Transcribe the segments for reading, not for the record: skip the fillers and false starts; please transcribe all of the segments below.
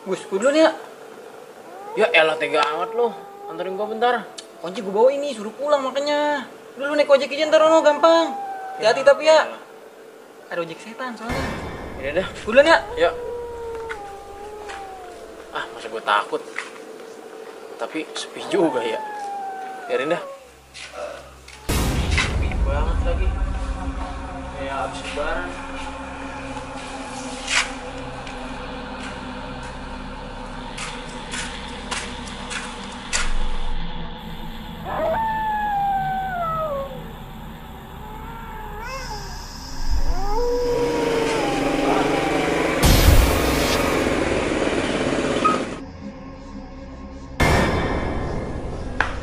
Gus, gue duluan ya. Ya elah tega amat lo. Anterin gua bentar. Kunci gua bawa ini, suruh pulang makanya. Dulu naik ojek aja ntar ono gampang. Hati-hati tapi ya. Ada ojek setan soalnya. Ya udah, gue duluan ya. Ya. Ah, masa gue takut. Tapi sepi juga ya. Biarin dah. Sepi banget lagi. Kayak abis lebaran.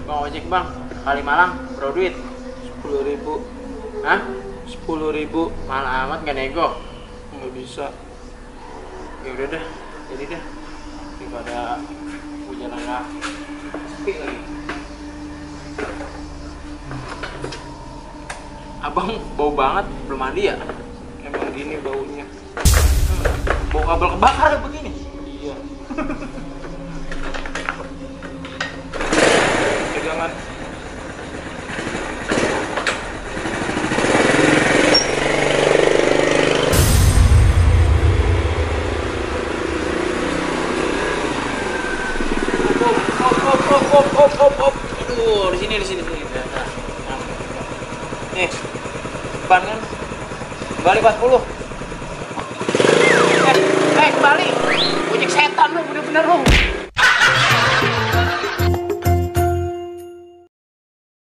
Bang ojek bang, Kalimalang, berapa duit? 10.000. Hah? 10.000. Mahal amat gak nego? Nggak bisa. Ya udah dah, jadi dah. Daripada hujan nggak sepi lagi. Abang bau banget, belum mandi ya? Emang gini baunya. Bau kabel kebakar begini. Iya. Pegangan. Op. Aduh, di sini. Nah. Nih, ban kan? Kembali 40. Kembali. Ojek setan lu, bener-bener lu.